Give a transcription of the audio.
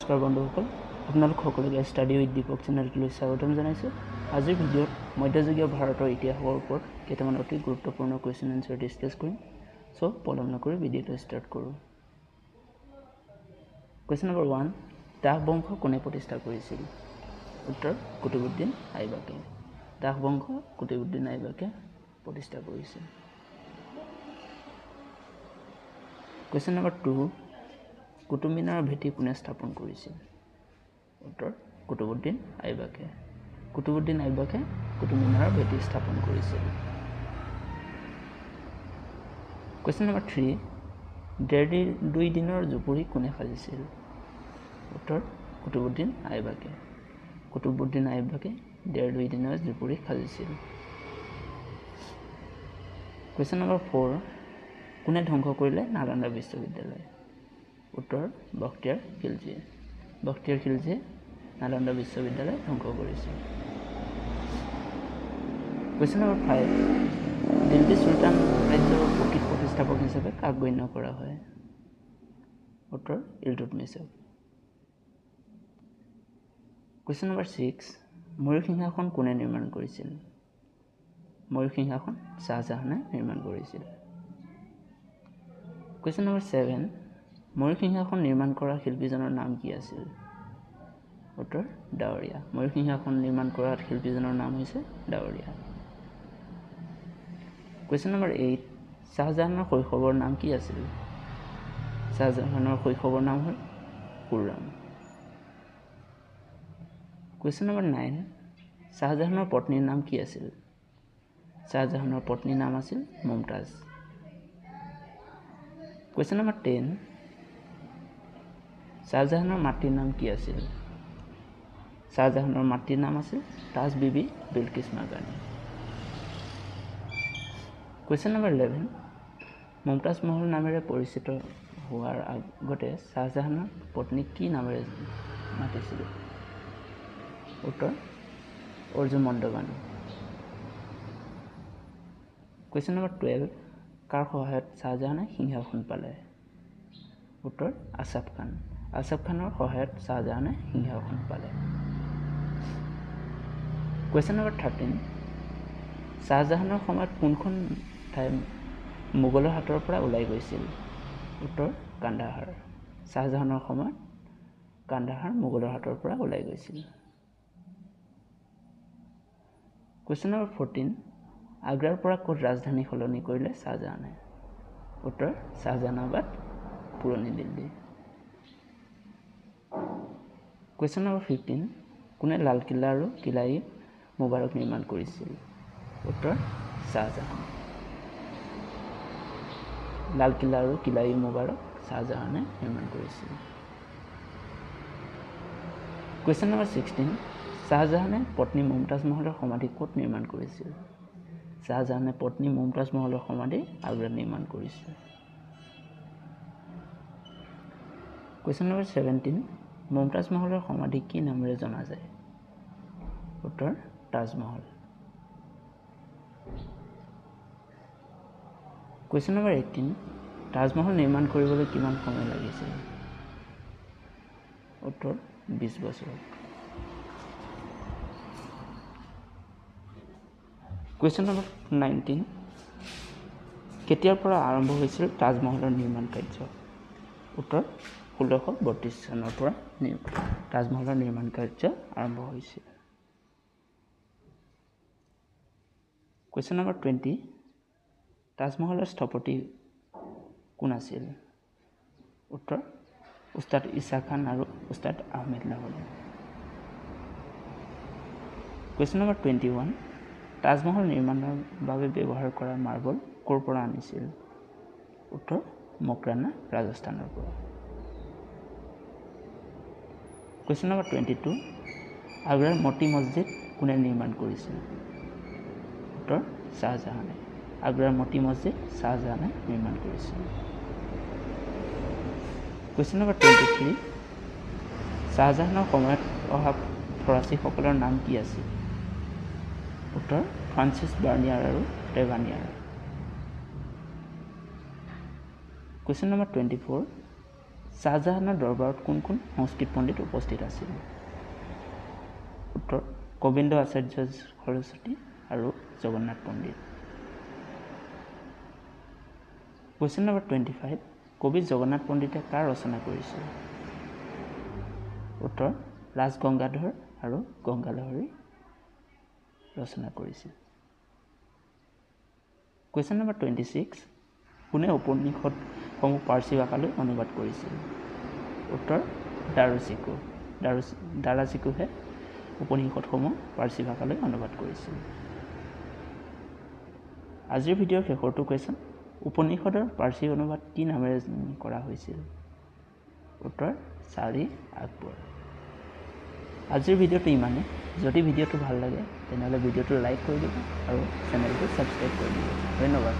নমস্কাৰ বন্ধুসকল, আপোনালোক সকলোকে ষ্টাডি উইথ দীপক চেনেলটোলৈ স্বাগতম জনাইছোঁ। আজিৰ ভিডিঅ'ত মধ্যযুগীয় ভাৰতৰ ইতিহাসৰ ওপৰত কেইটামান অতি গুৰুত্বপূৰ্ণ কুৱেশ্যন এনচাৰ ডিছকাছ কৰিম। চ' পলম নকৰি ভিডিঅ'টো ষ্টাৰ্ট কৰোঁ। কুৱেশ্যন নম্বৰ 1, দাস বংশ কোনে প্ৰতিষ্ঠা কৰিছিল? উত্তৰ, কুতুবুদ্দিন আইবাকে। দাস বংশ কুতুবুদ্দিন আইবাকে প্ৰতিষ্ঠা কৰিছিল। কুৱেশ্যন নম্বৰ 2, কুতুব মিনাৰৰ ভেটি কোনে স্থাপন কৰিছিল? উত্তৰ, কুতুবুদ্দিন আইবাকে। কুতুবুদ্দিন আইবাকে কুতুব মিনাৰৰ ভেটি স্থাপন কৰিছিল। কুৱেশ্যন নম্বৰ 3, ডেৰ দুই দিনৰ জুপুৰি কোনে সাজিছিল? উত্তৰ, কুতুবুদ্দিন আইবাকে। কুতুবুদ্দিন আইবাকে ডেৰ দুই দিনৰ জুপুৰি সাজিছিল। কুৱেশ্যন নম্বৰ 4, কোনে ধ্বংস কৰিলে নালন্দা বিশ্ববিদ্যালয়? উত্তৰ, বখতিয়াৰ খিলজীয়ে। বখতিয়াৰ খিলজীয়ে নালন্দা বিশ্ববিদ্যালয় ধ্বংস কৰিছিল। কুৱেশ্যন নম্বৰ 5, দিল্লী চুলতান ৰাজ্যৰ প্ৰকৃত প্ৰতিষ্ঠাপক হিচাপে কাক গণ্য কৰা হয়? উত্তৰ, ইলতুৎমিছক। কুৱেশ্যন নম্বৰ 6, ময়ূৰ সিংহাসন কোনে নিৰ্মাণ কৰিছিল? ময়ূৰ সিংহাসন শ্বাহজাহানে নিৰ্মাণ কৰিছিল। কুৱেশ্যন নম্বৰ 7, ময়ূৰ সিংহাসন নিৰ্মাণ কৰা শিল্পীজনৰ নাম কি আছিল? উত্তৰ, ডাৱৰীয়া। ময়ূৰ সিংহাসন নিৰ্মাণ কৰা শিল্পীজনৰ নাম হৈছে ডাৱৰীয়া। কুৱেশ্যন নম্বৰ 8, শ্বাহজাহানৰ শৈশৱৰ নাম কি আছিল? শ্বাহজাহানৰ শৈশৱৰ নাম হ'ল খুৰৰাম। কুৱেশ্যন নম্বৰ 9, শ্বাহজাহানৰ পত্নীৰ নাম কি আছিল? শ্বাহজাহানৰ পত্নীৰ নাম আছিল মুমতাজ। কুৱেশ্যন নম্বৰ 10, শ্বাহজাহানৰ মাতৃৰ নাম কি আছিল? শ্বাহজাহানৰ মাতৃৰ নাম আছিল তাজ বিবি বিলকিছ মাগানী। কুৱেশ্যন নম্বৰ 11, মুমতাজ মহল নামেৰে পৰিচিত হোৱাৰ আগতে শ্বাহজাহানৰ পত্নীক কি নামেৰে মাতিছিল? উত্তৰ, অৰ্জুমন্দ বানু। কুৱেশ্যন নম্বৰ 12, কাৰ সহায়ত শ্বাহজাহানে সিংহাসন পালে? উত্তৰ, আছাফ খান। আছাফ খানৰ সহায়ত শ্বাহজাহানে সিংহাসন পালে। কুৱেশ্যন নম্বৰ 13, শ্বাহজাহানৰ সময়ত কোনখন ঠাই মোগলৰ হাতৰ পৰা ওলাই গৈছিল? উত্তৰ, কান্দাহাৰ। শ্বাহজাহানৰ সময়ত কান্দাহাৰ মোগলৰ হাতৰ পৰা ওলাই গৈছিল। কুৱেশ্যন নম্বৰ 14, আগ্ৰাৰ পৰা ক'ত ৰাজধানী সলনি কৰিলে শ্বাহজাহানে? উত্তৰ, শ্বাহজাহানাবাদ, পুৰণি দিল্লী। কুৱেশ্যন নম্বৰ 15, কোনে লালকিল্লা আৰু কিলাই মোবাৰক নিৰ্মাণ কৰিছিল? উত্তৰ, শ্বাহজাহান। লালকিল্লা আৰু কিলাই মোবাৰক শ্বাহজাহানে নিৰ্মাণ কৰিছিল। কুৱেশ্যন নম্বৰ 16, শ্বাহজাহানে পত্নী মুমতাজ মহলৰ সমাধি ক'ত নিৰ্মাণ কৰিছিল? শ্বাহজাহানে পত্নী মুমতাজ মহলৰ সমাধি আগ্ৰাত নিৰ্মাণ কৰিছিল। কুৱেশ্যন নম্বৰ 17, মুমতাজ মহলৰ সমাধি কি নামেৰে জনা যায়? উত্তৰ, তাজমহল। কুৱেশ্যন নম্বৰ 18, তাজমহল নিৰ্মাণ কৰিবলৈ কিমান সময় লাগিছিল? উত্তৰ, 20 বছৰ। কুৱেশ্যন নম্বৰ 19, কেতিয়াৰ পৰা আৰম্ভ হৈছিল তাজমহলৰ নিৰ্মাণ কাৰ্য? উত্তৰ, 1632 চনৰ পৰা তাজমহলৰ নিৰ্মাণ কাৰ্য আৰম্ভ হৈছিল। কুৱেশ্যন নম্বৰ 20, তাজমহলৰ স্থপতি কোন আছিল? উত্তৰ, উস্তাদ ইছা খান আৰু উস্তাদ আহমেদ লাহোৰী। কুৱেশ্যন নম্বৰ 21, তাজমহল নিৰ্মাণৰ বাবে ব্যৱহাৰ কৰা মাৰ্বল ক'ৰ পৰা আনিছিল? উত্তৰ, মকৰানা, ৰাজস্থানৰ পৰা। কুৱেশ্যন নম্বৰ 22, আগ্ৰাৰ মতি মছজিদ কোনে নিৰ্মাণ কৰিছিল? উত্তৰ, শ্বাহজাহানে। আগ্ৰাৰ মতি মছজিদ শ্বাহজাহানে নিৰ্মাণ কৰিছিল। কুৱেশ্যন নম্বৰ 23, শ্বাহজাহানৰ সময়ত অহা ফৰাচীসকলৰ নাম কি আছিল? উত্তৰ, ফ্ৰান্সিছ বাৰ্নিয়াৰ আৰু টেভানিয়াৰ। কুৱেশ্যন নম্বৰ 24, শ্বাহজাহানৰ দৰবাৰত কোন কোন সংস্কৃত পণ্ডিত উপস্থিত আছিল? উত্তৰ গোবিন্দ আচাৰ্য সৰস্বতী আৰু জগন্নাথ পণ্ডিত। কুৱেশ্যন নম্বৰ 25, কবি জগন্নাথ পণ্ডিতে কাৰ ৰচনা কৰিছিল? উত্তৰ ৰাজগংগাধৰ আৰু গংগালহৰী ৰচনা কৰিছিল। কুৱেশ্যন নম্বৰ 26, কোনে উপনিষদসমূহ পাৰ্চী ভাষালৈ অনুবাদ কৰিছিল? উত্তৰ দাৰাচিকো। দাৰাচিকোহে উপনিষদসমূহ পাৰ্চী ভাষালৈ অনুবাদ কৰিছিল। আজিৰ ভিডিঅ'ৰ শেষৰটো কুৱেশ্যন, উপনিষদৰ পাৰ্চী অনুবাদ কি নামেৰে কৰা হৈছিল? উত্তৰ চাৰি আকবৰ। আজিৰ ভিডিঅ'টো ইমানেই। যদি ভিডিঅ'টো ভাল লাগে তেনেহ'লে ভিডিঅ'টো লাইক কৰি দিব আৰু চেনেলটো ছাবস্ক্ৰাইব কৰি দিব। ধন্যবাদ।